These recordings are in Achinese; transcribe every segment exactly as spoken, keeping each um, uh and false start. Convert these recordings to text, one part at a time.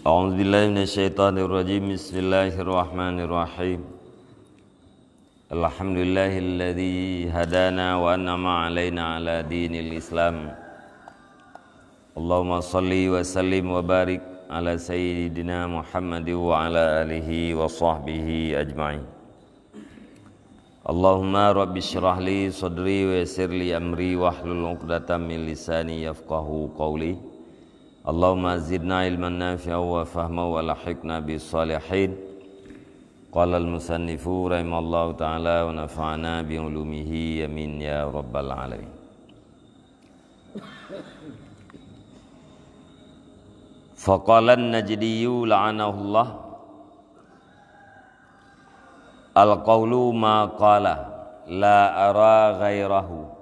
أعوذ بالله من الشيطان الرجيم. بسم الله الرحمن الرحيم. الحمد لله الذي هدانا وأنعم علينا على دين الإسلام. اللهم صل وسلم وبارك على سيدنا محمد وعلى آله وصحبه أجمعين. اللهم رب اشرح لي صدري ويسر لي أمري واحلل عقدة من لساني يفقهوا قولي. اللهم زدنا علما نافعا وفهما وألحقنا بالصالحين. قال المصنف رحمه الله تعالى ونفعنا بعلومه آمين يا رب العالمين. فقال النجدي لعنه الله: القول ما قال لا أرى غيره.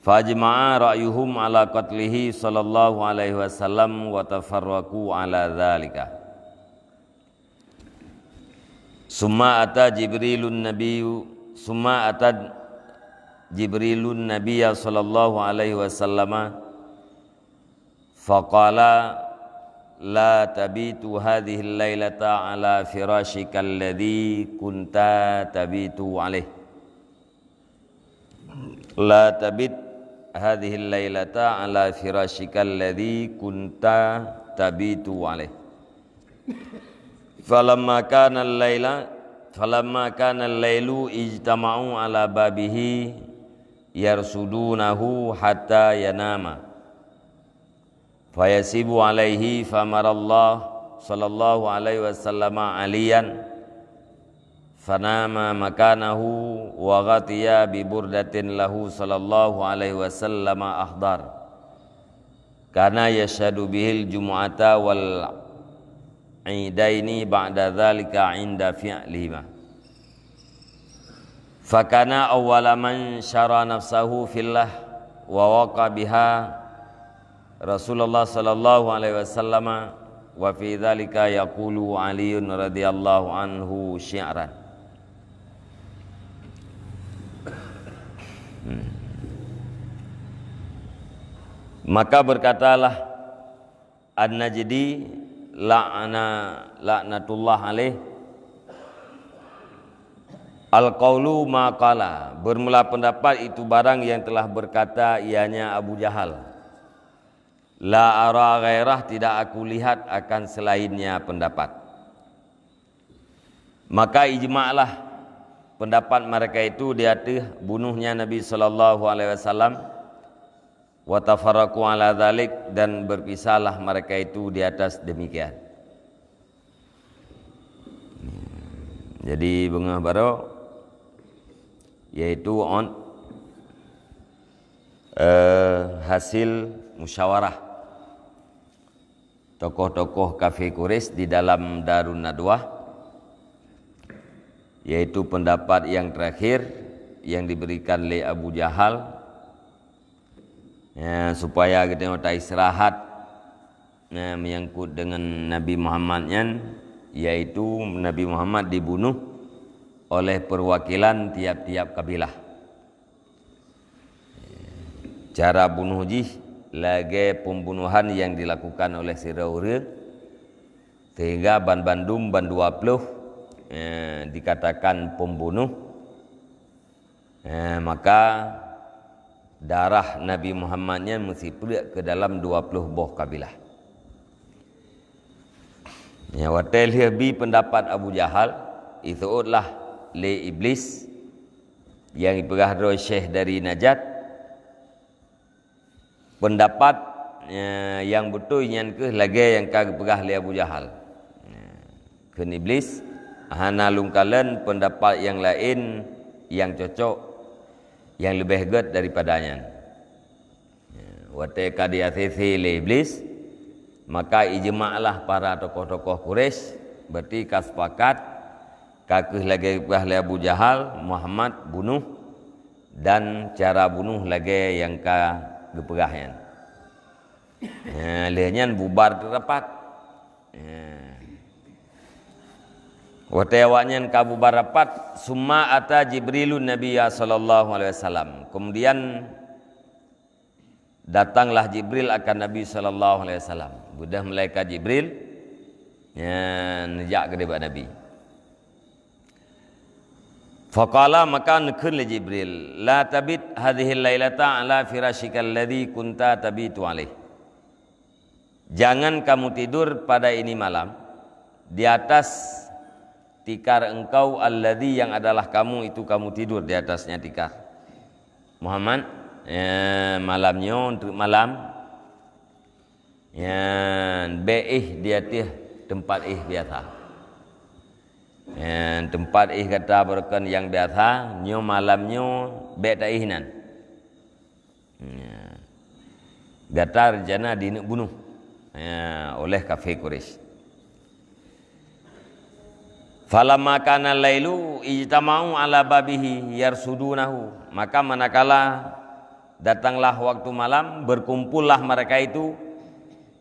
فأجمع رأيهم على قتله صلى الله عليه وسلم وتفرقوا على ذلك. ثم أتى جبريل النبي، ثم أتى جبريل النبي صلى الله عليه وسلم فقال: لا تبت هذه الليلة على فراشك الذي كنت تبت عليه. لا تبت هذه الليلة على فراشك الذي كنت تبت عليه. فلما كان الليل، فلما كان الليل اجتمعوا على بابه يرصدونه حتى ينام. فيصب عليه، فأمر الله صلى الله عليه وسلم عليا فنام مكانه وغطي ببردة له صلى الله عليه وسلم أخضر، كان يشهد به الجمعة والعيدين بعد ذلك عند فعلهما. فكان أول من شرى نفسه في الله ووقى بها رسول الله صلى الله عليه وسلم، وفي ذلك يقول علي رضي الله عنه شعرا. Hmm. Maka berkatalah An-Najdi la'na-, laknatullah alaih, "Al-qaulu ma qala," bermula pendapat itu barang yang telah berkata, ianya Abu Jahal. "La ara ghairah," tidak aku lihat akan selainnya pendapat. Maka ijma'lah pendapat mereka itu di atas bunuhnya Nabi sallallahu alaihi wasallam. Wa tafarraqu ala dzalik, dan berpisahlah mereka itu di atas demikian. Jadi beungoh baroe, yaitu on, eh, hasil musyawarah tokoh-tokoh kafé Quraisy di dalam Darun Nadwah, yaitu pendapat yang terakhir yang diberikan lé Abu Jahal, ya, supaya geutanyoe taistirahat, ya, menyangkut dengan Nabi Muhammad nyan, yaitu Nabi Muhammad dibunuh oleh perwakilan tiap-tiap kabilah. Cara bunuh jih lagée pembunuhan yang dilakukan oleh sidroe ureuëng, sehingga ban bandum ban dua ploh, eh, dikatakan pembunuh. Eh, maka darah Nabi Muhammad nyan meusipreuk ke dalam dua ploh boh kabilah. Ya, watée lheueh bi pendapat Abu Jahal, iseuôt lah lé Iblis nyang ipeugah droe syekh dari Najad, pendapat, ya, nyang beutôi nyan kheueh lagée nyang ka geupeugah lé Abu Jahal. Ya, kheun Iblis, hana lôn kalon pendapat nyang laén nyang cocok, nyang leubeh gét daripada nyan. Ya, watée ka di-A C C lé Iblis, maka ijmaklah para tokoh-tokoh Quraisy, berarti ka sepakat, ka kheueh lagée geupeugah lé Abu Jahal, Muhammad bunuh, dan cara bunuh lagée nyang ka geupeugah nyan. Ya, lheueh nyan bubar rapat. Ya. Watée awaknyan ka bubar rapat, summa ata Jibrilun Nabiyya sallallahu alaihi wasallam. Kemudian datanglah Jibril akan Nabi sallallahu alaihi wasallam. Beudôh malaikat Jibril, nyan neujak keudeh bak Nabi. Faqala, maka neukheun lé Jibril, "La tabit hadhihil lailata ala firasyikal ladzi kunta tabitu alaih." Jangan kamu tidur pada ini malam di atas tikar engkau, alladzi, yang adalah kamu itu kamu tidur di atasnya tikar. Muhammad, eh, malam nyoe untuk malam, nyan bék éh di ateueh teumpat éh biasa. Nyan teumpat éh gata barokon nyang biasa, nyoe malam nyoe bék taéh nan. Ya. Gata rencana dineuk bunoh, ya, oleh kafé Quraisy. "Falamma kana lailu ijtama'u ala babihi yarsudunahu." Maka manakala datanglah waktu malam, berkumpullah mereka itu,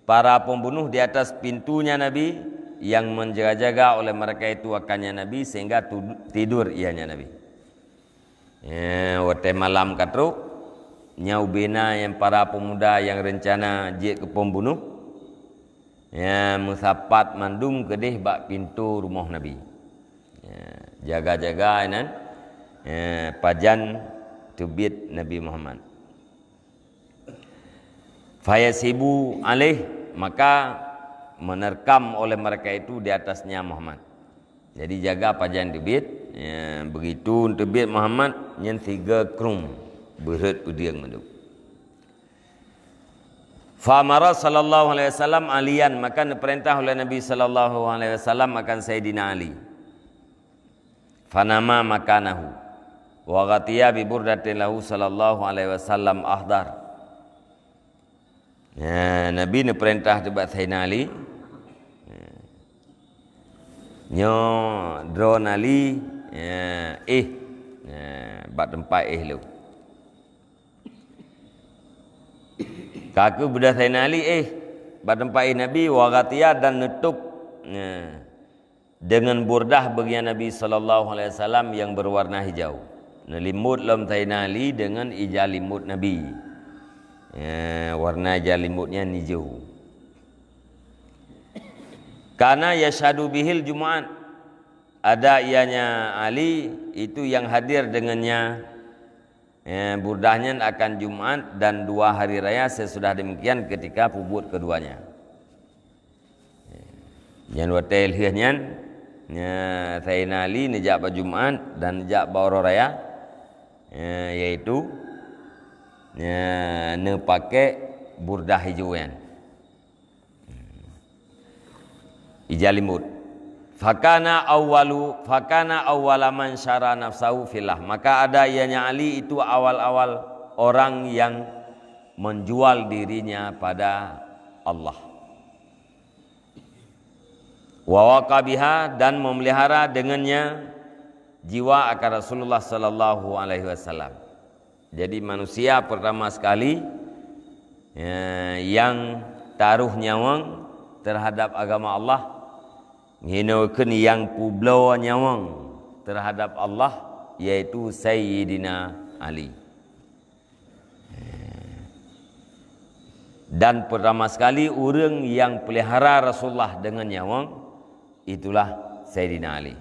para pembunuh, di atas pintunya Nabi, yang menjaga-jaga oleh mereka itu akannya Nabi, sehingga tu-, tidur ianya Nabi. Eh, watée malam ka trok, nyan ubena nyang para pemuda nyang reuncana jeuet keu pembunoh, nyan meusapat mandum keudeh bak pintoe rumoh Nabi. Ya, jaga-jaga inan, eh, pajan teubiet Nabi Muhammad. Fayasibu alaih, maka menerkam oleh mereka itu di atasnya Muhammad. Jadi jaga pajan teubiet, ya, begitu teubiet Muhammad, nyan siga krum beureuet udeueng mandum. Fa amara sallallahu alaihi wasallam Aliyan, maka neupeurintah oleh Nabi sallallahu alaihi wasallam akan Saidina Ali. Fanama makanahu, wa ghatiya bi burdatin lahu sallallahu alaihi wasallam ahdar. Ya, Nabi neupeurintah teuh bak Saidina Ali, ya, nyoe droeneuh Ali, ya, éh, ya, bak teumpat éh lôn. Ka keuh beudôh Saidina Ali éh bak teumpat éh Nabi, wa ghatiya, dan neutôb, ya, deungon burdah bagian Nabi sallallahu alaihi wasallam nyang berwarna hijau. Neulimot lom Saidina Ali deungon ija limot Nabi. Eh, warna ija limot nyan hijau. Kana yashhadu bihil Jumat. Ada ianya Ali itu yang hadir dengannya, eh, burdah nyan akan Jumat dan dua hari raya, sesudah demikian ketika peubuet keduanya. Nyan watée lheueh nyan, nya, Saidina Ali neujak bak Jumat dan neujak bak uroe raya, nya, yaitu, nya, neupaké burdah hijau nyan. Ija limot. Fakana awwalu, fakana awwala man syara nafsahu fillah. Maka ada ianya Ali itu awal-awal orang yang menjual dirinya pada Allah. Wa waqa biha, dan memelihara dengannya jiwa akan Rasulullah sallallahu alaihi wasallam. Jadi manusia pertama sekali, ya, yang taruh nyawöng terhadap agama Allah, ngineukheun nyang peubloe nyawöng terhadap Allah, yaitu Sayyidina Ali. Dan pertama sekali ureuëng nyang pelihara Rasulullah dengan nyawöng, itulah Sayyidina Ali.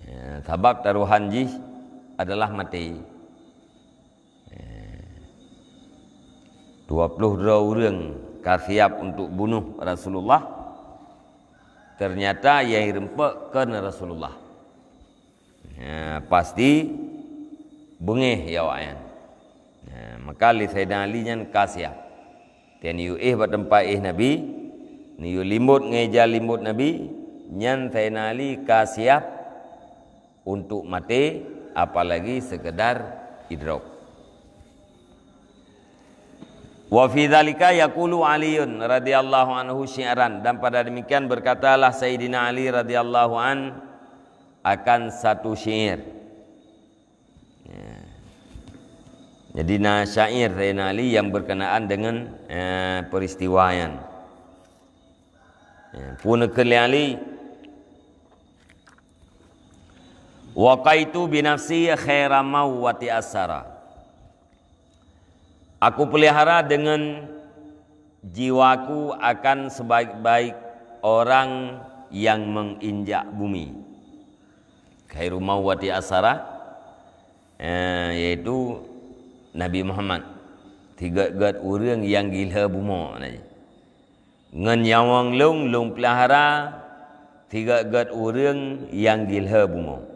Ya, sabab tarohan jih adalah maté. Ya. Dua puluh droe ureuëng ka siap untuk bunuh Rasulullah, ternyata nyang jirumpok kon Rasulullah. Ya, pasti beungéh ya awak nyan. Ya, maka lé Saidina Ali nyan ka siap. Watée neuyue éh bak teumpat éh Nabi, neuyue limot ngon ija limot Nabi, nyan Saidina Ali ka siap untuk maté, apalagi sekedar idrop. Wa fi dzalika yaqulu Aliun radhiyallahu anhu syi'ran, dan pada demikian berkatalah Sayyidina Ali radhiyallahu an akan satu syair. Ya. Jadi na syair Sayyidina Ali yang berkenaan dengan, eh, peristiwa nyan. Ya, peue neukheun lé Ali, "Waqaitu bi nafsi khaira mawwati asara." Aku pelihara dengan Jiwaku akan sebaik-baik orang yang menginjak bumi. Khairu mawati asara, eh, yaitu Nabi Muhammad. Tiga-tiga ureuëng nyang gila bumoe na jih. Ngon nyawöng lôn, lôn peulahara tiga-tiga ureuëng nyang gila bumoe.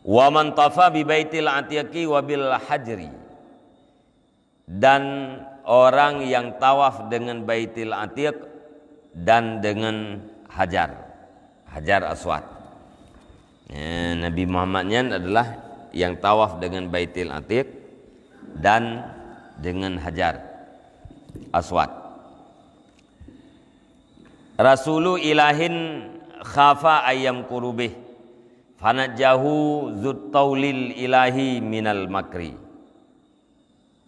Wa man tafa bi baitil atiqi wa bil hajri. Dan orang yang tawaf dengan Baitil Atiq dan dengan Hajar, Hajar Aswad. Eh, Nabi Muhammad nyan adalah yang tawaf dengan Baitil Atiq dan dengan Hajar Aswad. Rasulu ilahin khafa ayyam kurubih, fanajjahu zut taulil ilahi minal makri.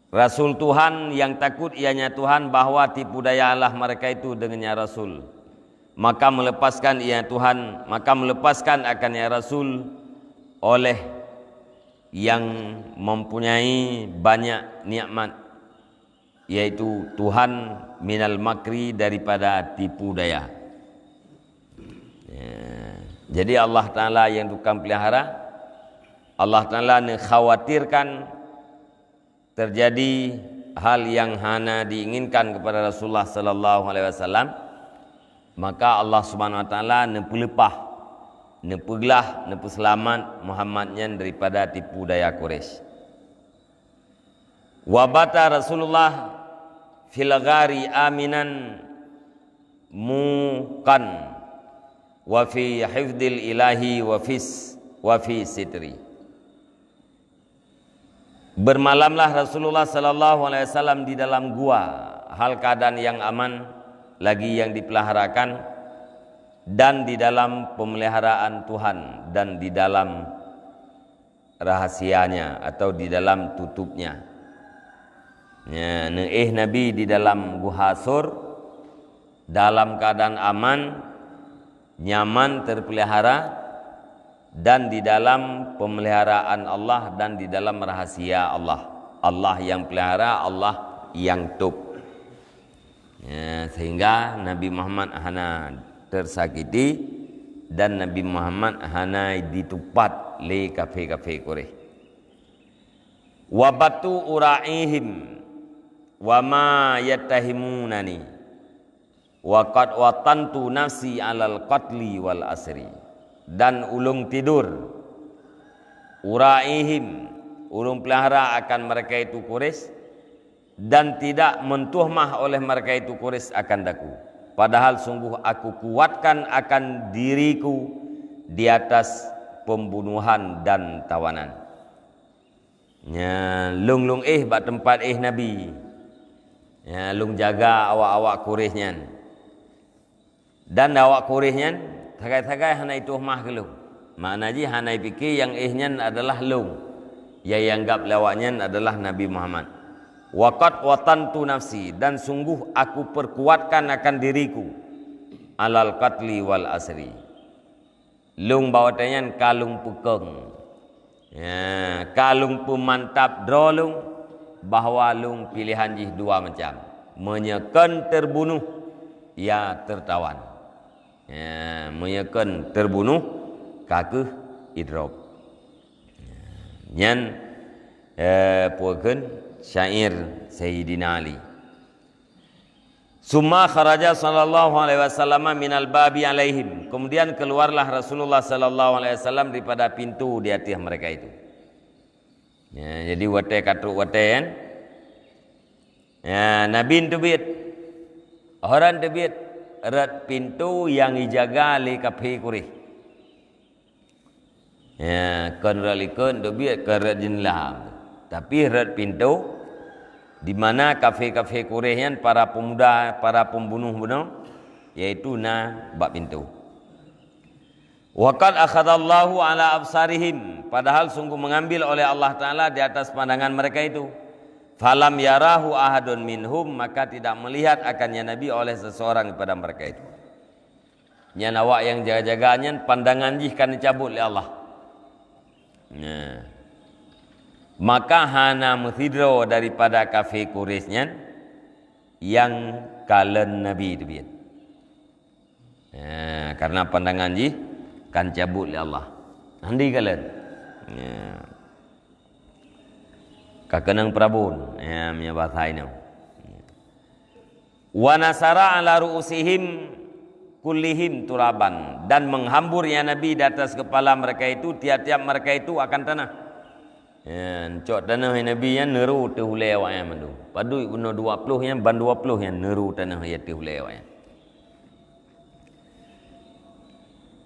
Rasul Tuhan yang takut ianya Tuhan bahwa tipu daya Allah mereka itu dengannya Rasul. Maka melepaskan ia Tuhan, maka melepaskan akan ia Rasul oleh yang mempunyai banyak nikmat, yaitu Tuhan minal makri daripada tipu daya. Ya. Jadi Allah Ta'ala yang tukang pelihara, Allah Ta'ala neukhawatirkan terjadi hal yang hana diinginkan kepada Rasulullah sallallahu alaihi wasallam, maka Allah Subhanahu wa Ta'ala neupeuleupah, neupeuglah, neupeuseulamat Muhammad nyan daripada tipu daya Quraisy. Wa bata Rasulullah fil ghari aminan muqan wa fi hifdil ilahi wa fis, wa fi sitri. Bermalamlah Rasulullah sallallahu alaihi wasallam di dalam gua, hal keadaan yang aman, lagi yang dipeliharakan, dan di dalam pemeliharaan Tuhan, dan di dalam rahasianya atau di dalam tutupnya. Ya, neuéh Nabi di dalam guha Sur, dalam keadaan aman, nyaman, terpelihara, dan di dalam pemeliharaan Allah dan di dalam rahasia Allah. Allah yang pelihara, Allah yang tup. Ya, sehingga Nabi Muhammad hana tersakiti dan Nabi Muhammad hana ditupat lé kafé-kafé Quraisy. Wa batu ura'ihim wa ma yattahimunani. Wa qad watantu nafsi alal qatli wal asri. Dan ulôn tidur, ura'ihim, ulôn pelihara akan mereka itu Quraisy, dan tidak mentuhmah oleh mereka itu Quraisy akan daku. Padahal sungguh aku kuatkan akan diriku di atas pembunuhan dan tawanan. Nya, lôn-lôn éh bak teumpat éh Nabi. Nya, lôn jaga awak-awak Quraisy nyan. Dan awak Quraisy nyan sagai-sagai hana ituhmah keu lôn. Makna jih hana ipike nyang éh nyan adalah lôn. Nyang ianggap lé awak nyan adalah Nabi Muhammad. Wa qad watantu nafsi, dan sungguh aku perkuatkan akan diriku, alal qatli wal asri. Lôn bak watée nyan ka lôn peukong, ya, ka lôn peumantap droe lôn bahwa lôn piléhan jih dua macam, meunyoe kon teurbunoh, ya, teurtawan. Ya, meunyoe kon teurbunoh, ka kheueh idrob. Nyan, eh, peue kheun syair Sayyidina Ali. Summa kharaja sallallahu alaihi wasallam minal babi alaihim. Kemudian keluarlah Rasulullah sallallahu alaihi wasallam daripada pintu di atas mereka itu. Ya, jadi watée ka trok watée kan. Ya, Nabi teubiet. Orang teubiet rot pintu nyang ijaga lé kafé Quraisy. Ya, kon rot likot teubiet, kon rot jeuneulah. Tapi rot pintu di mana kafé-kafé Quraisy nyan para pemuda, para pembunuh bunoe, yaitu na bak pintu. Wa qad akhadallahu ala absarihim, padahal sungguh mengambil oleh Allah Ta'ala di atas pandangan mereka itu. Falam yarahu ahadun minhum, maka tidak melihat akannya Nabi oleh seseorang daripada mereka itu. Nyan awak nyang jaga-jaga nyan pandangan jih ka neucabot lé Allah. Nah. Maka hana meusidroe daripada kafé Quraisy nyan nyang kalon Nabi teubiet. Ya, karena pandangan jih kan cabot lé Allah. Handi kalon. Ya. Ka keunong peurabon. Ya, meunyoe bahasa inoe. Wa nasara ala ru'usihim kullihim turaban, dan menghambur, ya Nabi, di atas kepala mereka itu, tiap-tiap mereka itu akan tanah. Ya, cok tanah, ya Nabi, nyan neuro teuh ulée awaknyan mandum. Padub bunoe dua ploh nyan, ban dua ploh nyan neuro tanah ya teuh ulée awaknyan.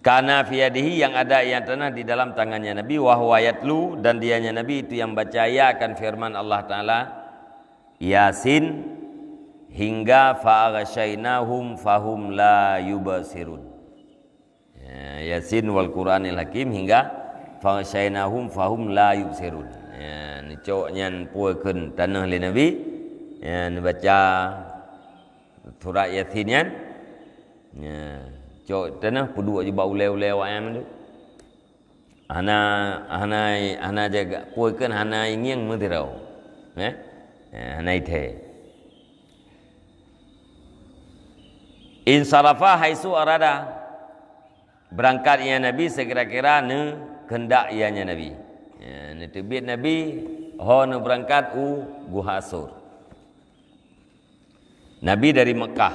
Kana fi yadihi, yang ada ianya tanah di dalam tangannya Nabi, wa huwa yatlu, dan dianya Nabi itu yang baca, ya, akan firman Allah Taala, Yasin, hingga fa aghsyainahum fahum la yubsirun. Ya, Yasin wal Qur'anil Hakim, hingga fa aghsyainahum fahum la yubsirun. Ya, neucok nyan peue kheun tanah lé Nabi. Ya, neubaca surat Yasin nyan. Ya, cok tanah peuduek jih bak ulée-ulée awaknyan mandum. Hana, hana, hana jaga, peue kheun hana ingieng meutiro. Eh? Eh, hana ithée. Insarafa haitsu arada. Beurangkat ianya Nabi seukira-kira neukeundak ianya Nabi. Ya, neuteubiet Nabi ho neubeurangkat u Guha Sur. Nabi dari Meukah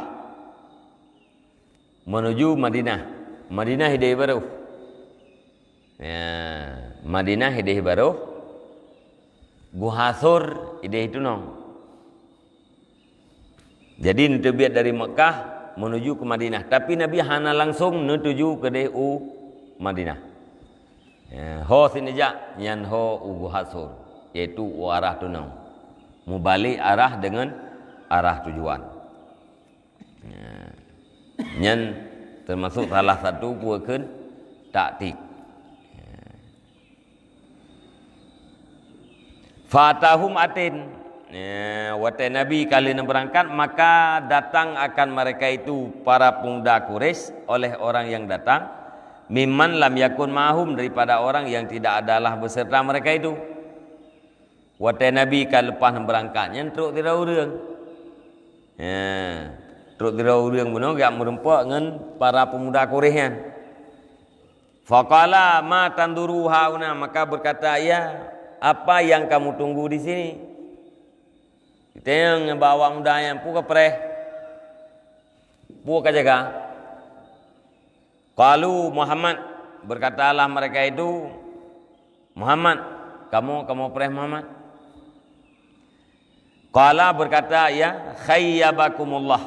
menuju Madinah. Madinah ideh baroh. Ya, Madinah ideh baroh. Guha Sur ideh tunong. Jadi, neuteubiet dari Meukah menuju ke Madinah. Tapi, Nabi hana langsong neutuju keudeh u Madinah. Ya, ho sineujak nyan ho u Guha Sur, yaitu u arah tunong. Mubalek arah deungon arah tujuan. Ya. Nyan teumasok salah satu peue kheun taktik. Ya. Fa atahum atin. Ya, watée Nabi ka lheueh neubeurangkat, maka datang akan mereka itu para pemuda Quraisy oleh orang yang datang, mimman lam yakun ma'ahum, daripada orang yang tidak adalah beserta mereka itu. Watée Nabi ka leupah neubeurangkat, nyan trok sidroe ureuëng. Ya, trok sidroe ureuëng bunoe geujak meurumpok ngon para pemuda Quraisy nyan. Faqala, "Ma tanzuru hauna?" Maka berkata ia, "Apa yang kamu tunggu di sini?" Geutanyong bak awak muda nyan, "Peue kapreh? Peue kajaga?" Qalu, "Muhammad." Berkatalah mereka itu, "Muhammad, kamoe, kamoe preh Muhammad." Qala, berkata ia, "Khayyabakumullah.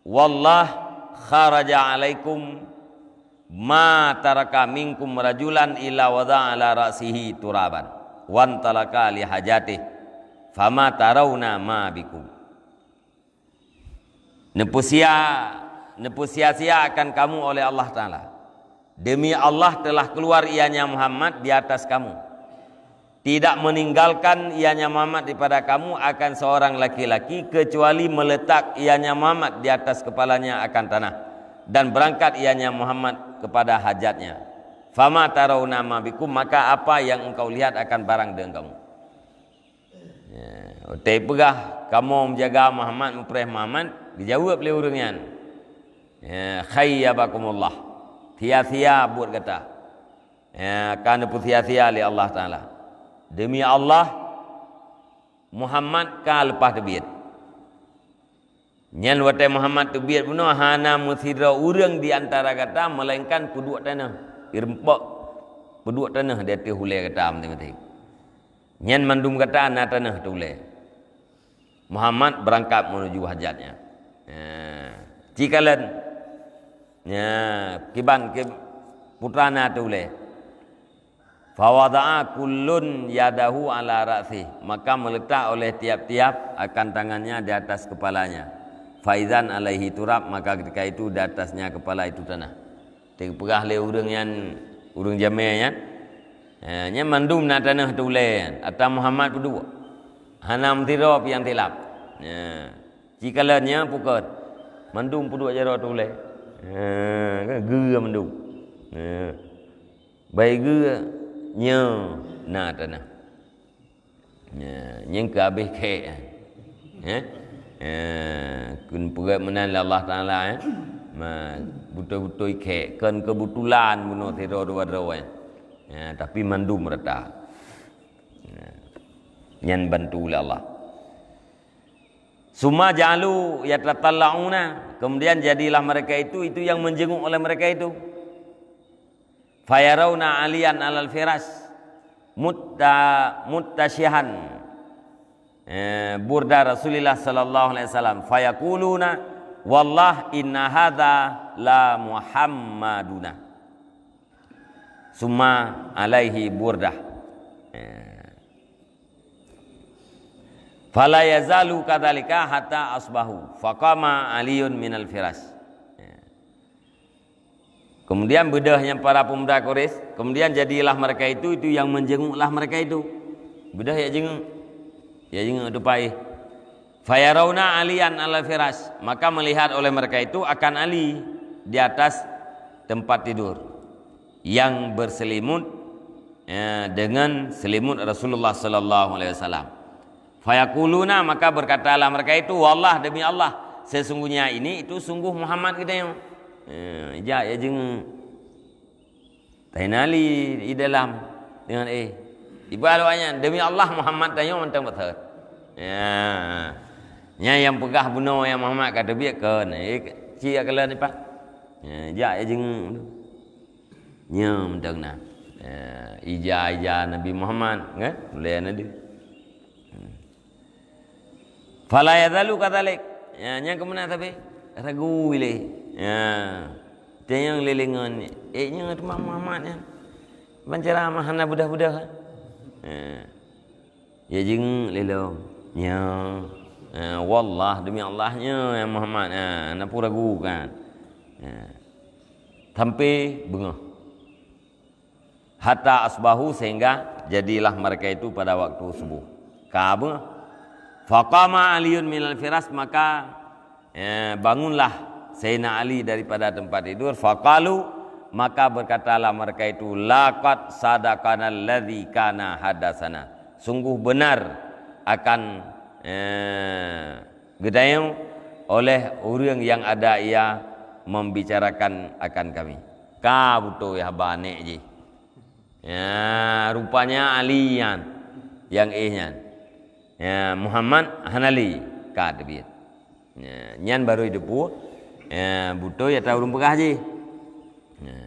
Wallah kharaja alaikum ma taraka minkum rajulan illa wada'a ala ra'sihi turaban, wantalaka li hajatih. Fama tarawna ma bikum." Neupeusia-, neupeusia-sia akan kamu oleh Allah Taala. Demi Allah telah keluar ianya Muhammad di atas kamu. Tidak meninggalkan ianya Muhammad daripada kamu akan seorang laki-laki, kecuali meletak ianya Muhammad di atas kepalanya akan tanah, dan berangkat ianya Muhammad kepada hajatnya. Fama tarawna ma bikum, maka apa yang engkau lihat akan barang deungon kamu. Ya, watée peugah, "Kamoe meujaga Muhammad, meupreh Muhammad," geujaweueb lé ureuëng nyan, ya, "Khayyabakumullah. Sia-sia buet gata. Ya, ka neupeusia-sia lé Allah Taala. Demi Allah, Muhammad ka leupah teubiet." Nyan watée Muhammad teubiet bunoe, hana meusidroe ureuëng di antara gata, melainkan peuduek tanoh, ireumpok peuduek tanoh di ateueh ulée gata maté-maté. Nyan mandum gata na tanoh teuh ulée. Muhammad beurangkat menuju hajatnya. Nya, ci kalon. Nya, kiban ke putra na teuh ulée. Fawada'a kullun yadahu ala ra'sih, maka meuletak oleh tiap-tiap akan tangannya di atas kepalanya. Faizan alaihi turab, maka ketika itu di atasnya kepala itu tanah. Teupeugah lé ureuëng nyan, ureuëng jamé nyan, "Eh, nyan mandum na tanoh teuh ulée nyan, ata Muhammad peuduek. Hana meusidroe pih nyang silap." Nya, ci kalon nyan pukon, mandum peuduek jaroe teuh ulée. Ha, kan geue mandum. Ha. Bak geue nyoe na tanoh. Nya, nyang keu habéh khék. Eh? Eh, kheun peugét meunan lé Allah Taala, eh. Ma, beutôi-beutôi khek, kon keubetulan bunoe sidroe dua droe, eh. Eh, tapi mandum rata. Eh, nyan bantu lé Allah. Summa ja'alu yatatallauna, kemudian jadilah mereka itu, itu yang menjenguk oleh mereka itu. Fayarauna Aliyan alal firas mutta-, muttasyihan, eh, burda Rasulillah sallallahu alaihi wasallam. Fayaquluna, "Wallah inna hadza la Muhammaduna." Summa alaihi burdah. Eh. Fala yazalu kadzalika hatta asbahu. Faqama Aliyun minal firas. Eh. Kemudian beudôh nyan para pemuda Quraisy, kemudian jadilah mereka itu, itu yang menjenguklah mereka itu. Beudôh ya jenguk. Ya jenguk tu paih. Fayarauna Aliyan ala firas, maka melihat oleh mereka itu akan Ali di atas tempat tidur yang berselimut, ya, dengan selimut Rasulullah sallallahu alaihi wasallam. Fayaquluna, maka berkatalah mereka itu, "Wallah, demi Allah, sesungguhnya ini itu sungguh Muhammad geutanyoe." Eh, jak ya jenguk. Taina Ali di dalam dengan eh. Iba awaknyan, "Demi Allah, Muhammad tanyoe mantong beutôi." Ya. Nya nyang peugah bunoe nyang Muhammad ka teubiet kon. Eh, ci ya kala ni, Pak. Ya, jak ya jenguk tu. Nyoe mantong na. Eh, ija-ija Nabi Muhammad, kan? Ulée na di. Fala yazalu kadzalik. Ya, nyang keumeuna tapi ragu ilée. Ya. Teunyang lé lengon, eh, nyoe teuma Muhammad nyan. Ban ceramah hana beudôh-beudôh. Ya. Ya jenguk lé lom. Ya. Ya, wallah, demi Allah, nyoe ya Muhammad. Ya, hana peue ragu kan. Ya. Sampai beungoh. Hatta asbahu, sehingga jadilah mereka itu pada waktu subuh. Ka beungoh. Faqama Aliyun minal firas, maka, eh, bangunlah Sayyidina Ali daripada tempat tidur. Faqalu, maka berkatalah mereka itu, "Laqad sadaqana alladzi kana hadasana." Sungguh benar akan, eh, geutanyoe oleh ureuëng yang ada ia membicarakan akan kami. Ka beutôi haba nek jih. Ya, rupanya Ali nyan, nyang éh nyan. Ya, Muhammad hana lé ka teubiet. Ya, nyan baru jiteupeue, ya, beutôi ata ureuëng peugah jih. Ya.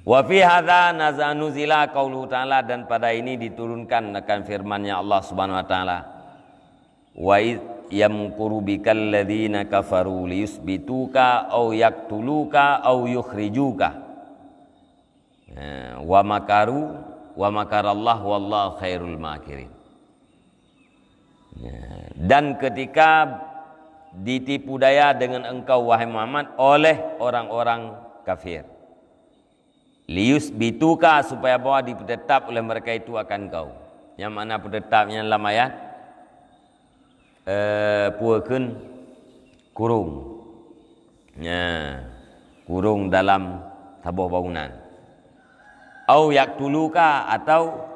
Wa fi hadza naza-, nuzila qauluhu ta'ala, dan pada ini diturunkan akan firman-Nya Allah Subhanahu wa Ta'ala. "Wa idz yamkuru bikal ladzina kafaru liyutsbituka aw yaqtuluka aw yukhrijuka." Eh, "Wa makaru wa makarallah wallahu khairul makirin." Ya, dan ketika ditipu daya dengan engkau, wahai Muhammad, oleh orang-orang kafir. Liyutsbituka, supaya bahwa dipeutetap oleh mereka itu akan kau. Nyang makna peutetap nyan lam ayat, eh, peue kheun kurong. Ya, kurong dalam saboh bangunan. Au yaqtuluka, atau,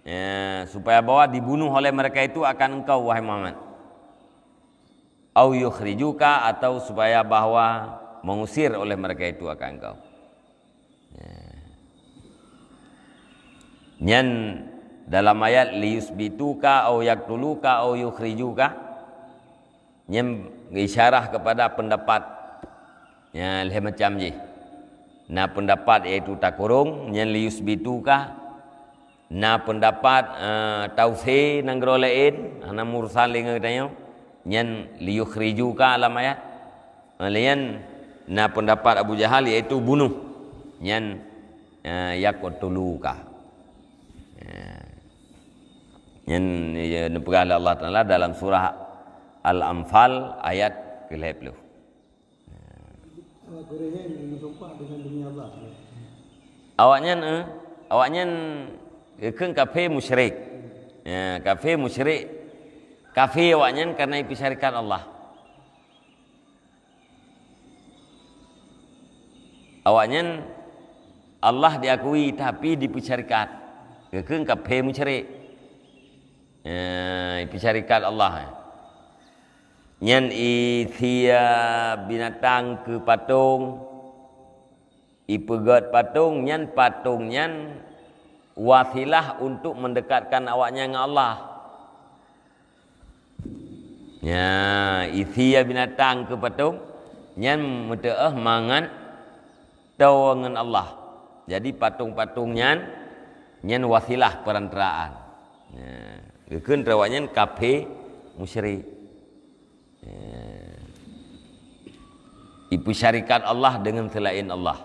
ya, supaya bahwa dibunuh oleh mereka itu akan engkau, wahai Muhammad. Au yukhrijuka, atau supaya bahwa mengusir oleh mereka itu akan engkau. Ya. Nyan dalam ayat liyutsbituka au yaqtuluka au yukhrijuka, nyan isyarah kepada pendapat. Ya, lhée macam jih. Na pendapat yaitu takurong, nyan liyutsbituka. Na pendapat, eh, tausé nanggroe laén, hana meurusan lé ngon geutanyoe, nyan liyukhrijuka lam ayat. Eh, laén na pendapat Abu Jahal, yaitu bunuh, nyan, eh, yaqtuluka. Eh, nyan, ya, neupeugah lé Allah Taala dalam surah Al-Anfal ayat keu lhée ploh. Awak Quraisy nyan meusumpah dengan demi Allah. Awaknyan, eh, awaknyan geukheun kafé musyrik. Ya, kafé musyrik. Kafé awaknyan karena ipeusyarikat Allah. Awaknyan Allah diakui tapi dipeusyarikat. Geukheun kafé musyrik. Ya, ipeusyarikat Allah. Nyan isia binatang keu patong, ipeugét patong, nyan patong nyan wasilah untuk mendekatkan awaknyan ngon Allah. Nya, isia binatang keu patong, nyan meuteu'oh mangat toe ngon Allah. Jadi patong-patong nyan, nyan wasilah perantaraan. Nya, geukheun lé awaknyan kafé musyrik. Nya. Ipeusyarikat Allah dengan selain Allah.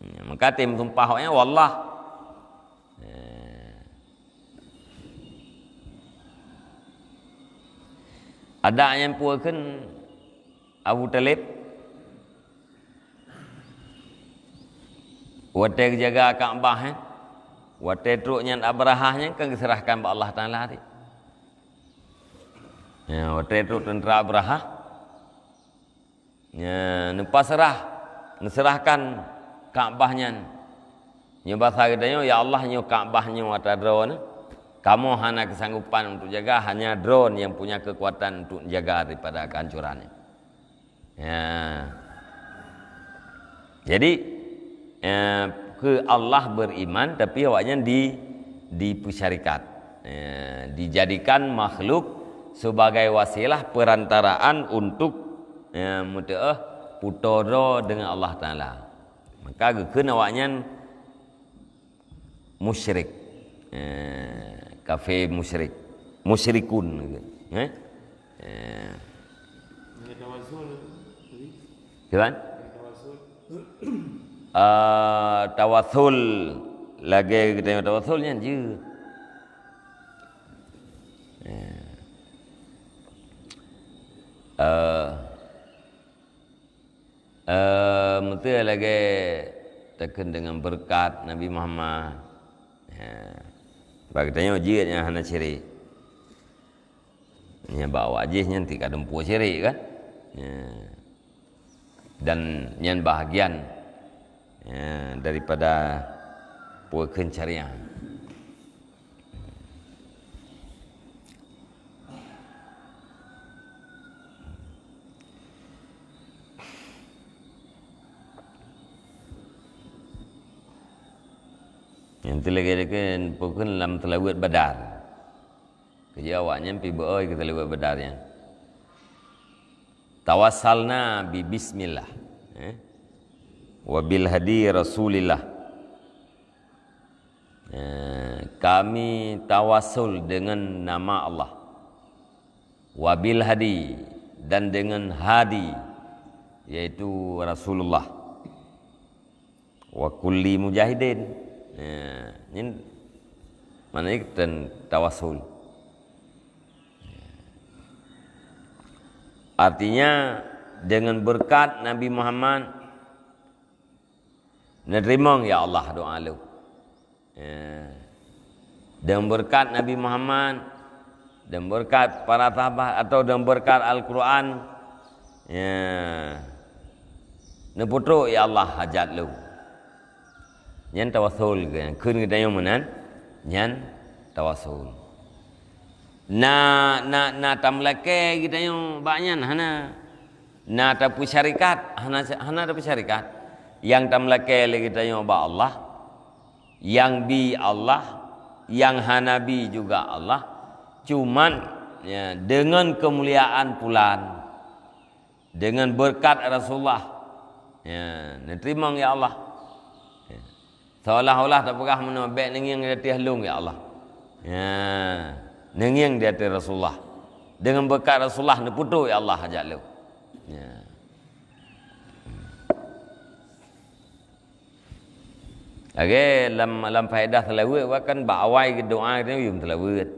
Nya, maka tem sumpah awaknyan, "Wallah." Nya. Ada nyang peue kheun Abu Thalib, watée geujaga Ka'bah, eh, watée trok nyan Abrahah nyan kan geuseurahkan bak Allah Taala tadi. Ya, watée trok teuntara Abrahah, ya, neupaseurah, neuseurahkan Ka'bah nyan. Nyoe basa geutanyoe, "Ya Allah, nyoe Ka'bah nyoe atra droeneuh. Kamoe hana keusanggopan untuk jaga, hanya droeneuh nyang punya keukuatan untuk jaga daripada kehancuran nyan." Ya. Jadi, eh, keu Allah beriman, tapi awaknyan di, dipeusyarikat. Eh, dijadikan makhluk sebagai wasilah perantaraan untuk, eh, meuteu'oh putoro dengan Allah Taala. Maka geukheun awaknyan musyrik. Eh, kafé musyrik. Musyrikun. Eh? Eh. Dengan tawasul tadi? Gimana? Dengan tawasul. Ah, tawasul. Lagée geutanyoe tawasul nyan jeuet. Eh. Eh, Eh, meuteu lagée takheun deungon beureukat Nabi Muhammad. Ya. Bak geutanyoe jeuet nyang hana syirik. Nyang bak awak jih nyan tika dumpeue syirik kan? Ya. Dan nyan bahagian, ya, daripada peue kheun syariat. Nyan teuh lagée takheun peue kheun lam seulaweuet Badar. Keujeuet awaknyan pi beu-oi keu seulaweuet Badar nyan. Tawassalna bi bismillah, eh? Wa bil hadi Rasulillah. Eh, kami tawasul dengan nama Allah. Wa bil hadi, dan dengan hadi, yaitu Rasulullah. Wa kulli mujahidin. Ya, nyan maknanya kita tawasul. Artinya, dengan berkat Nabi Muhammad, neuteurimong, ya Allah, doa lôn. Ya. Dengan berkat Nabi Muhammad, dengan berkat para sahabat, atau dengan berkat Al-Quran, ya, neupeutrok, ya Allah, hajat lôn. Nyan tawasul, kheun geutanyoe meunan, nyan tawasul. Na, na, na tameulakée geutanyoe bak nyan? Hana. Na tapeusyarikat? Hana, hana tapeusyarikat. Nyang tameulakée lé geutanyoe bak Allah, nyang bi Allah, nyang hana bi juga Allah. Cuman, ya, dengan kemuliaan pulan, dengan berkat Rasulullah, ya, neuteurimong, ya Allah. Ya. Seolah-olah tapeugah meunoe, "Bék neungieng di ateueh lôn, ya Allah." Ya, neungieng di ateueh Rasulullah. Dengan berkat Rasulullah neupeutrok, ya Allah, hajat lôn. Ya. Lagée lam, lam faedah seulaweuet, bahkan bak awai doa geutanyoe yum seulaweuet.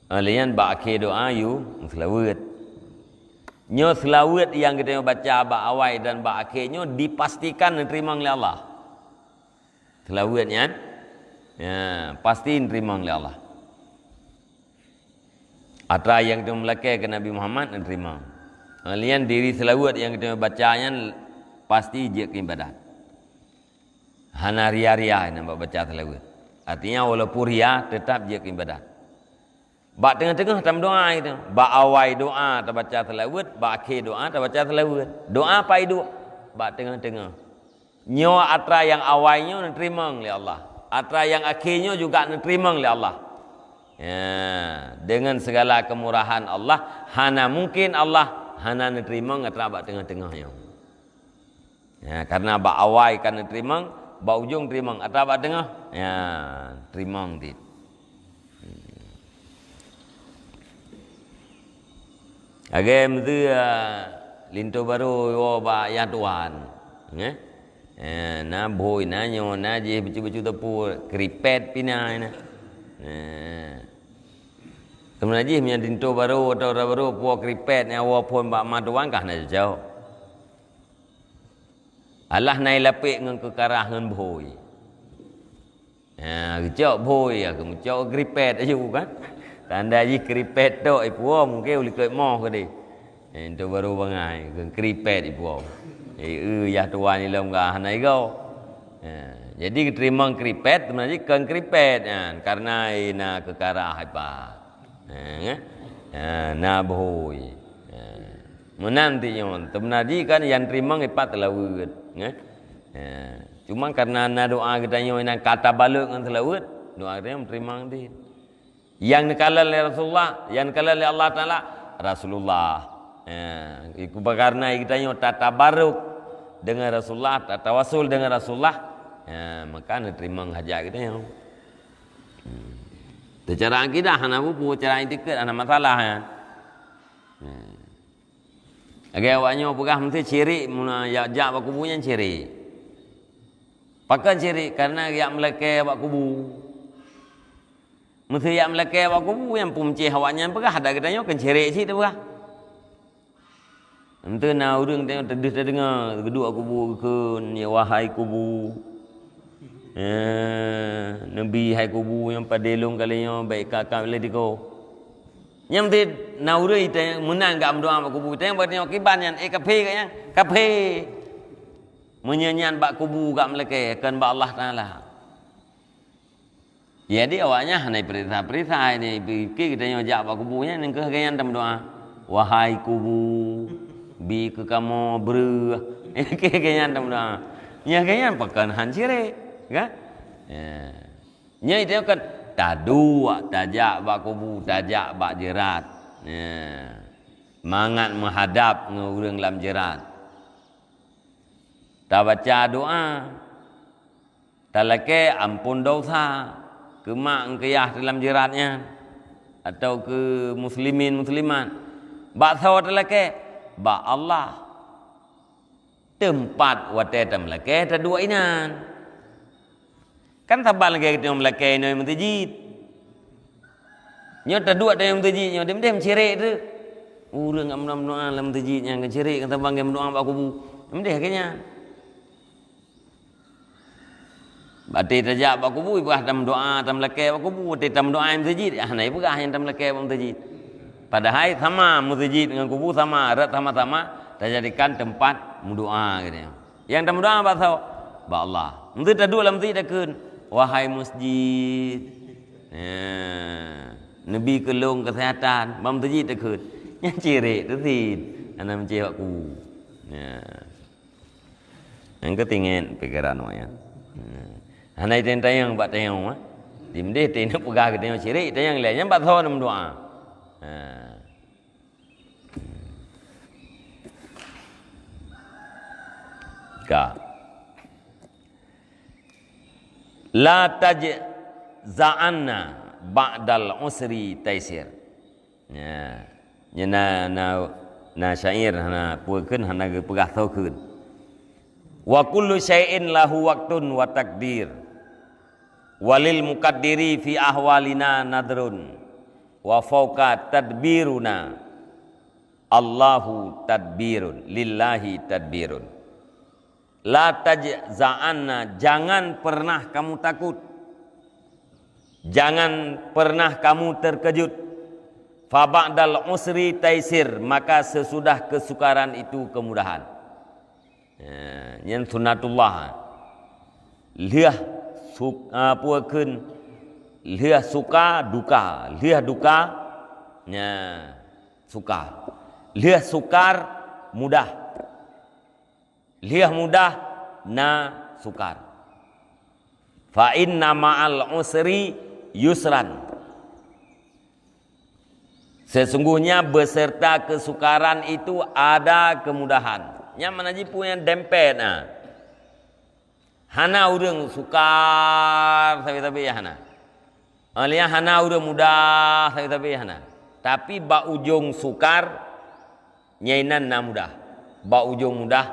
Ah, lé nyan bak akhé doa yum seulaweuet. Nyoe seulaweuet nyang geutanyoe baca bak awai dan bak akhé nyoe dipastikan neuteurimong lé Allah. Seulaweuet nyan, ya, pasti neuteurimong lé Allah. Atra nyang geutanyoe meulakée keu Nabi Muhammad neuteurimong. Ah, lé nyan diri seulaweuet nyang geutanyoe baca nyan pasti jeuet keu iébadat. Hana ria-ria nyan bak baca seulaweuet. Artinya, walaupun ria, teutap jeuet keu iébadat. Bak teungoh-teungoh tameudoa itu. Bak awai doa tabaca seulaweuet, bak akhé doa tabaca seulaweuet. Doa pai duek bak teungoh-teungoh. Nyoe atra nyang awai nyoe neuteurimong lé Allah. Atra nyang akhé nyoe juga neuteurimong lé Allah. Ya, dengan segala kemurahan Allah, hana mungkin Allah hana neuteurimong atra bak teungoh-teungoh nyoe. Ya, karena bak awai ka neuteurimong, bak ujong teurimong, atra bak teungoh, ya, teurimong dit. Lagèe meuteue, ah, linto barô woe bak yah tuan. Nggih. Eh, na bhôi, na nyoe, na jih bacut-bacut teupeu, kripet pih na, na. Eh. Teuma jih meunyo linto barô atau atra barô puwoe kripet nyang woe phôn bak ma tuan kah na cocok. Alah na ilapek ngon keukarah ngon bhôi. Ha, geucok bhôi, ya, geumeucok kripet aju kan. Tanda jih kripet tok ipuwoe mungken u likot moh keudeh. Eh, tu baru bangai, keu kripet ipuwoe. Eh, eu, yah tuan ilom ka hana igoe. Ha, jadi geuteurimong kripet, teuma jih kon kripet nyan, karena na keukarah ipat. Ha, nggih? Ha, na bhôi. Ha. Meunan ti nyoe, teuma jih kan nyang teurimong ipat seulaweuet, nggih? Ha. Cuma karena na doa geutanyoe nyang ka tabalot ngon seulaweuet, doa geutanyoe teurimong ti. Nyang neukalon lé Rasulullah, nyang neukalon lé Allah Taala, Rasulullah. Ha. Iku karena geutanyoe tatabaruk dengan Rasulullah, tatawasul dengan Rasulullah, ha, maka neuteurimong hajat geutanyoe. Hmm. Teucara akidah hana peue-peue, cara itikad hana masalah nyan. Hmm. Lagèe awak nyoe peugah meusti syirik, muna jak, jak bak kubu nyan syirik. Pakon syirik? Karena jak meulakèe bak kubu. Meusti jak meulakèe bak kubu, nyang peumeucéh awak nyan peugah, adak geutanyoe kon syirik cit teupeugah. Enteuk na ureueng teuh teudeuh tadeungoe geuduek kubu geukheun, "Ya wahai kubu, eh, neubi hai kubu nyang padé lôn kali nyoe, bèk ka, ka lé diko." Nyang teuh na ureueng itanyong meunan gak meudoa bak kubu, itanyong bak tanyoe kiban nyan, "Eh, kaphé gak nyan, kaphé." Meunyoe nyan bak kubu gak meulakèe, kon bak Allah Taala. Jadi awaknyan hana ipeuriksa-peuriksa, ini pikir geutanyoe jak bak kubu nyan, nyan keuh geuhnyan tameudoa, "Wahai kubu, bi keu kamoe breueh." Nyan keuh geuhnyan tameudoa. Nyan geuhnyan pakon han syirik, kan? Ya. Nyan itu kan taduek tajak bak kubu, tajak bak jeurat. Ya. Mangat meuhadab ngon ureueng lam jeurat. Tabaca doa. Talakèe ampôn desya keu mak ngon keu yah teuh lam jeurat nyan, atau keu muslimin muslimat. Bak soe talakèe? Bak Allah. Teumpat watèe tameulakèe taduek inan. Kan saban lagèe geutanyoe meulakèe inoe meuseujid. Nyoe taduek tanyoe meuseujid nyoe, deuh-deuh meucirek teuh. Ureueng ka meudoa-meudoa lam meuseujid nyan, ka cirek, ka saban lagèe meudoa bak kubu. Deuh-deuh lagèe nyan. Watèe tajak bak kubu, ipeugah tameudoa, tameulakèe bak kubu. Watèe tameudoa meuseujid, hana ipeugah nyang tameulakèe bak meuseujid. Padahai sama meuseujid ngon kubu sama, rot sama-sama tajadikan teumpat meudoa geutanyoe. Nyang tameudoa bak soe? Bak Allah. Meuseujid taduek lam meuseujid takheun, "Wahai meuseujid, eh, neubi keu lôn keuseuhatan." Bak meuseujid takheun. Nyan cirek teuh cit. Hana meucéh bak kubu. Ya. Nyang keuh ingat pikeran awaknyan. Hmm. Hana itanyong bak tanyoe, eh. Dimdeh teuingat peugah geutanyoe syirik, tanyong lé nyan bak soe meudoa. Ha. Ka. La tajza'anna ba'dal usri taisir. Ya. Nyan na, na, na syair hana peue kheun, hana geupeugah soe kheun. "Wa kullu syai'in lahu waqtun wa taqdir. Walil muqaddiri fi ahwalina nadrun. Wa fauqa tadbiruna. Allahu tadbirun. Lillahi tadbirun." La tajza'anna, jangan pernah kamu takut. Jangan pernah kamu terkejut. Fa ba'dal usri taisir, maka sesudah kesukaran itu kemudahan. Ya, nyan sunnatullah. Lheueh su-, ah, peue kheun, lheueh suka duka, lheueh duka Nya, sukar. Lheueh sukar, mudah. Lheueh mudah, na sukar. "Fa inna ma'al usri yusran." Sesungguhnya beserta kesukaran itu ada kemudahan. Nyan makna jih peue nyang dempet na. Hana ureuëng sukar sabe-sabe, hana. Alheuh nyan hana ureuëng mudah sabe-sabe, hana. Tapi bak ujong sukar, nyan inan na mudah. Bak ujong mudah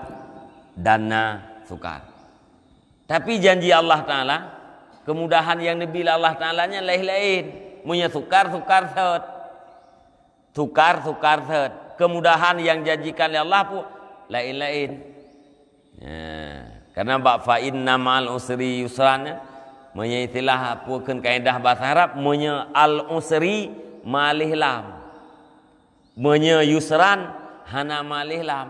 dan na sukar. Tapi janji Allah Taala, kemudahan nyang neubi lé Allah Taala nyan laén-laén. Meunyoe sukar, sukar thot. Sukar, sukar thot. Kemudahan nyang janjikan lé Allah pun laén-laén. Ya, karena bak "fa inna ma'al usri yusran", ya. Meunyoe istilah apa kheun kaedah bahasa Arab, meunyoe al-usri malih lam. Meunyoe yusran hana malih lam.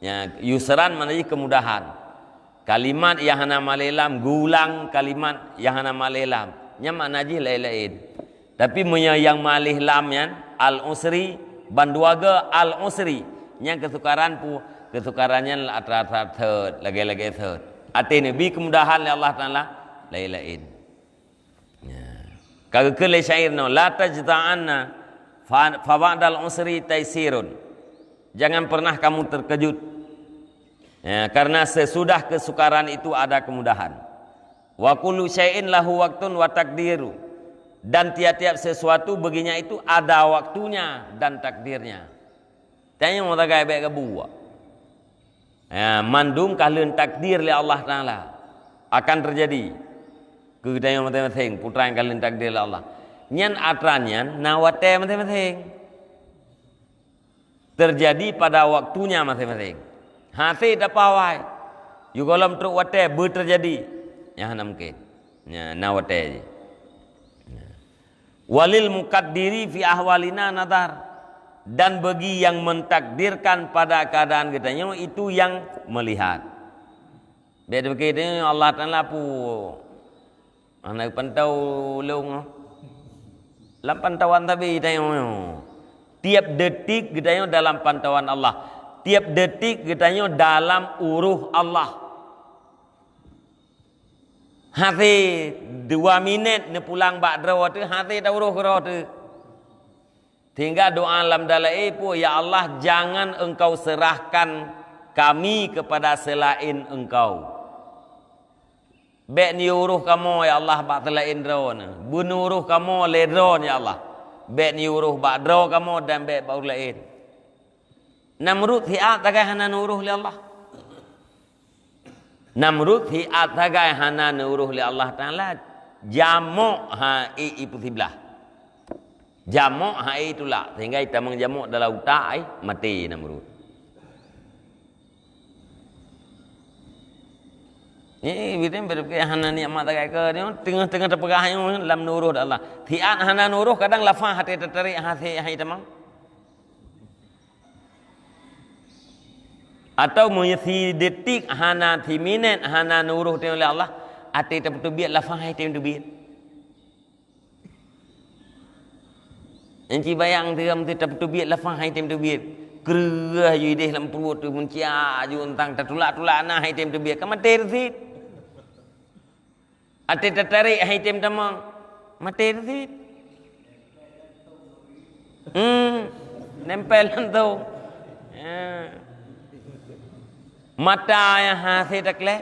Ya, yusran makna jih kemudahan. Kalimat nyang hana malih lam, geulang kalimat nyang hana malih lam. Nyan makna jih laén-laén. Tapi meunyoe nyang malih lam nyan, al-usri, bandua goe al-usri. Nyan keusukaran pu-, keusukaran nyan atra-atra thot, lagée-lagée thot. Até neubi keumudahan lé Allah Taala, laén-laén. Ya. Ka geukheun lé syair nyoe, "La tajza'anna fa, fa ba'dal usri taisirun." Jangan pernah kamu terkejut. Ya, karena sesudah kesukaran itu ada kemudahan. "Wa kullu syai'in lahu waqtun wa takdiru." Dan tiap-tiap sesuatu baginya itu ada waktunya dan takdirnya. Tanyoe tagai bék gabuek. Ya, mandum ka lheueh takdir lé Allah Taala akan terjadi keu geutanyoe maséng-maséng, peue nyang ka lheueh takdir lé Allah. Nyan atra nyan na watée maséng-maséng. Terjadi pada waktunya maséng-maséng. Hase tapawai. Yue gohlom trok watée beuteujadi. Nyan hana mungken. Nyan na watée jih. Walil muqaddiri fi ahwalina nadhar, dan bagi yang mentakdirkan pada keadaan geutanyoe itu yang melihat. Bék dipikir tanyoe Allah Taala pu hana pantau lôn. Lam pantauan sabe tanyoe. Tiap detik geutanyoe dalam pantauan Allah. Tiap detik geutanyoe dalam uroh Allah. Hase dua minét neupulang bak droe teuh, hase tauroh keudroe teuh. Sehingga doa lam dalam ié peue, "Ya Allah, jangan Engkau serahkan kami kepada selain Engkau." Bék neuuroh kamoe, ya Allah, bak seulaén droeneuh. Beuneuuroh kamoe lé droeneuh, ya Allah. Bék neuuroh bak droe kamoe dan bék bak ureuëng laén. Namrud siat sagai hana neuuroh lé Allah. Namrud siat sagai hana neuuroh lé Allah Taala, jamok hai ié peusiblah. Jamok hai ié tulak, sehingga itamong jamok dalam utak ai, maté Namrud. Nyan, bitin berpikir hana nikmat sagai keu nyoe, teungoh-teungoh teupeugah nyoe lam neuuroh Allah. Siat hana neuuroh, kadang lafah até teutarek hase hai tamong. Atawa meunyoe sidetik hana, siminét hana neuuroh teuh lé Allah, até tapeuteubiet lafah hai tém teubiet. Enci bayang teuh meuteubiet lafah hai tém teubiet. Kreueh aju idéh lam pruet teuh meucia aju euntang tatulak-tulak na hai tém teubiet. Ka maté teuh cit. Até tatarek hai tém tamong, maté teuh cit. Hmm, nempel lantong. Ya. Mata nyang hase takleb.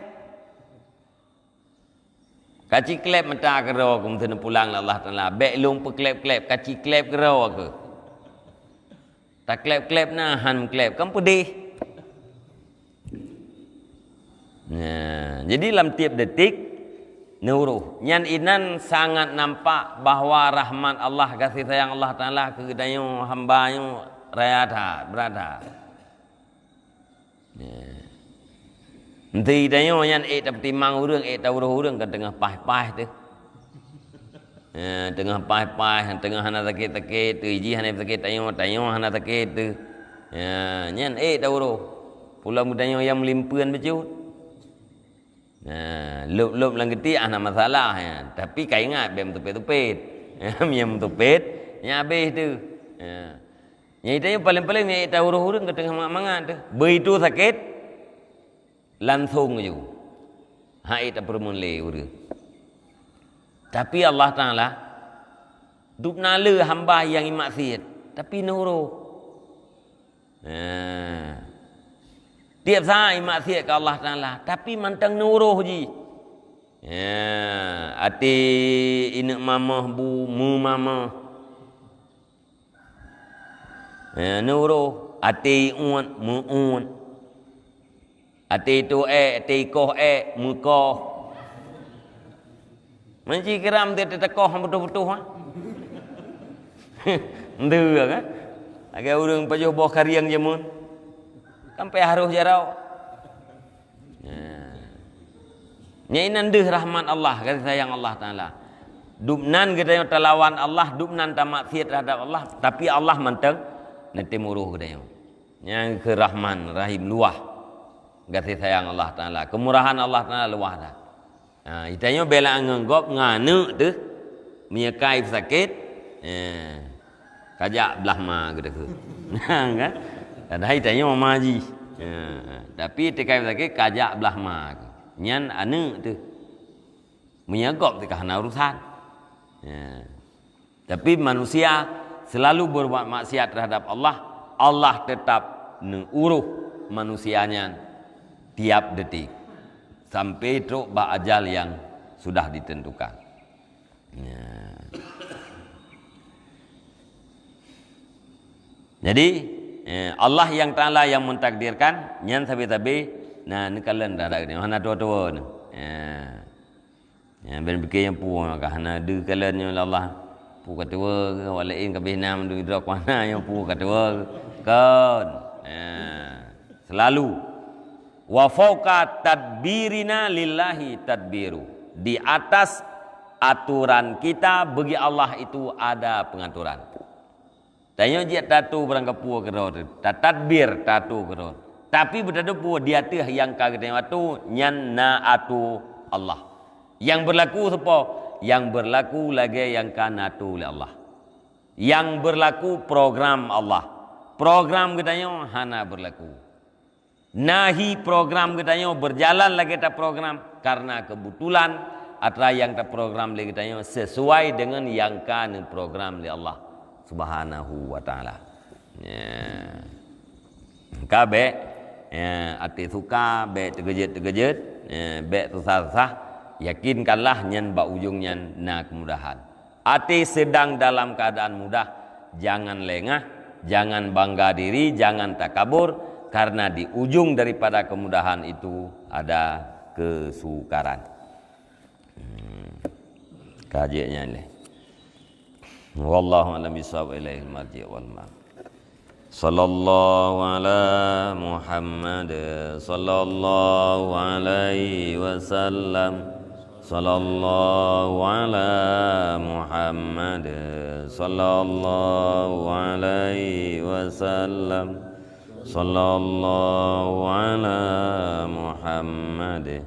Kaci kleb mata keudroe keu meuteuneuk pulang lé Allah Taala. Bék lôn peukleb-kleb, kaci kleb keudroe keu. Takleb-kleb na han meukleb, kan peudeh. Nah, jadi lam tiep detik neuroh. Nyan inan sangat nampak bahwa rahmat Allah, kasih sayang Allah Taala keu geutanyoe hamba nyoe raya that, brat that. Ya. Enti tanyoe nyan ék tapeutimang ureuëng, ék tauroh ureuëng ka teungoh paih-paih teuh. Ya, teungoh paih-paih, teungoh hana sakét-sakét teuh, jih hana sakét tanyoe, tanyoe hana sakét teuh. Ya, nyan ék tauroh. Pulang beutanyoe nyang meulimpeuen bacut. Nah, lôb-lôb lam geutiek hana masalah, ya. Tapi ka ingat bék meutupét-tupét. Ya, meunyoe meutupét, nyan habéh teuh. Ya. Nyang itu yang paling-paling nyang ita uroh ureuëng ka teungoh mangat-mangat tu. Begitu sakit, langsung ju. Hai ta peureumeun lé ureuëng. Tapi Allah Taala dubna le hamba nyang imaksiat, tapi neuroh. Nah. Tiep saat imaksiat ke Allah Taala, tapi mantong neuroh ji. Ya, até ineuk mamah bu meumamah. Ya, neuroh, até iuet meuuet. Até itu ék, até ikoh ék, meukoh. Manci kiram teutekoh butuh-butuh ha. Ndeue kan? Lagée ureuëng pajoh boh karieng jameun. Sampai harus jarau. Nah. Nyang inan deuh rahmat Allah, kasih sayang Allah Taala. Dubnan geutanyoe talawan Allah, dubnan tamaksiat terhadap Allah, tapi Allah mantong neutem uroh geutanyoe. Nyang keu Rahman, Rahim luwah. Kasih sayang Allah Taala, kemurahan Allah Taala luwah dah. Ha, itanyoe bela ngon gob ngon aneuk teuh. Meunyoe kai sakét, eh, kajak blah ma geudah. Kan? Padahai itanyoe ma jih. Ha, tapi teukai sakét kajak blah ma. Nyan aneuk teuh. Meunyoe gob teuh ka hana urusan. Ya. Tapi manusia selalu berbuat maksiat terhadap Allah, Allah tetap neuuroh manusia nyan tiap detik sampai trok bak ajal yang sudah ditentukan. Ya. Jadi, eh, Allah yang Taala yang mentakdirkan, nyan sabe-sabe, nah, neukalon dah dak hana tua-tua ni. Ya. Ya, ben pike nyang pu ka hana deuh kalon nyoe lé Allah. Pu ka tuwo ke, awak laén ka beh na mandum idrok ku hana nyoe pu ka tuwo ke. Kon. Ya. Selalu. Wa fauqa tadbirina lillahi tadbiru. Di atas aturan kita bagi Allah itu ada pengaturan. Tanyoe jeuet tatu barang kapeue keudroe teuh, tatadbir tatu keudroe. Tapi beutatu peue di ateueh nyang ka geutanyoe atu, nyan na atu Allah. Nyang berlaku soe po? Nyang berlaku lagée nyang ka na atu lé Allah. Nyang berlaku program Allah. Program geutanyoe hana berlaku. Nahi program geutanyoe berjalan lagée taprogram karena kebetulan atra nyang taprogram lé geutanyoe sesuai dengan nyang ka neuprogram lé Allah Subhanahu wa Taala. Ya. Ka bék, ya, até suka, bék teugeujeuet-teugeujeuet, ya, bék susah-susah, yakinkanlah nyan bak ujong nyan na kemudahan. Até sedang dalam keadaan mudah, jangan lengah, jangan bangga diri, jangan takabur, karena di ujung daripada kemudahan itu ada kesukaran. Hmm. Ka jeuet nyan lé. Wallahu a'lam bissawab, ilaihil marji' wal ma'ab. Sallallahu ala Muhammad, sallallahu alaihi wasallam. Sallallahu ala Muhammad, sallallahu alaihi wasallam. Sallallahu ala Muhammad.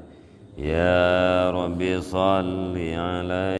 Ya Rabbi salli alaihi